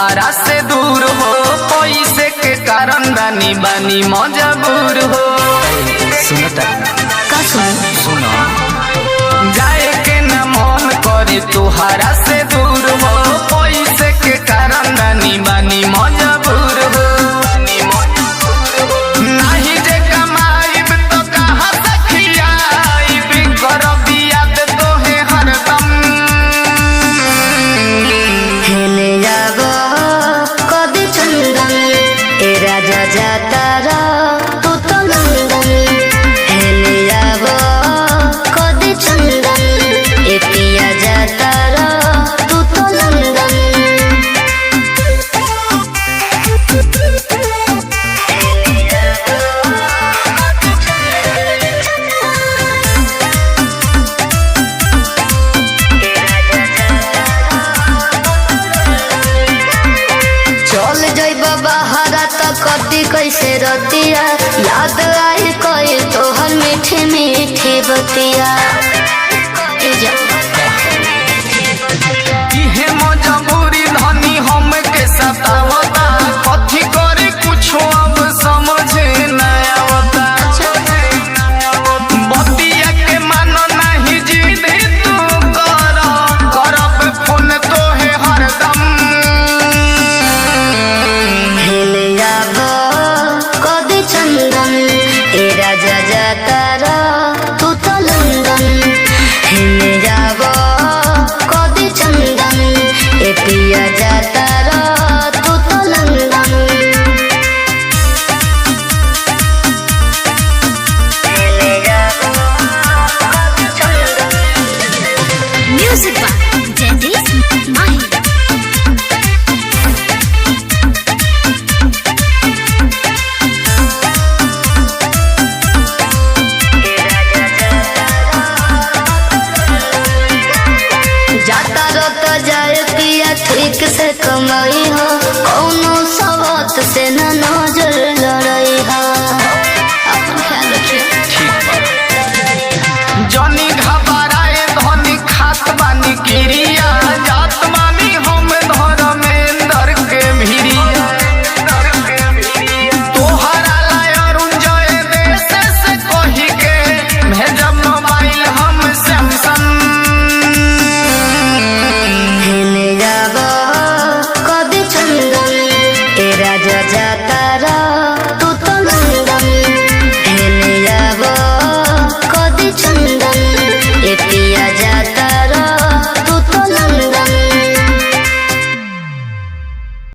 तुहारा से दूर हो, पैसे के कारण रानी बानी मजबूर हो। सुनता? का सुन? सुनो, जाए के न मन करे तुहारा से दूर हो, पैसे के कारण रानी बानी मजबूर हो। नाही जे कमाइब तो कहाँ से खियाइब, करब याद तोहे हरदम। हेले जागो कदी चंदन, ए राजा जाता रा तू तो नंदन। हेले जागो कदी चंदन, ए पिया जाता रा तू तो नंदन। चल जइब बहारा त कटी कैसे रतिया, याद आई कई तोहर मीठी मीठी बतिया।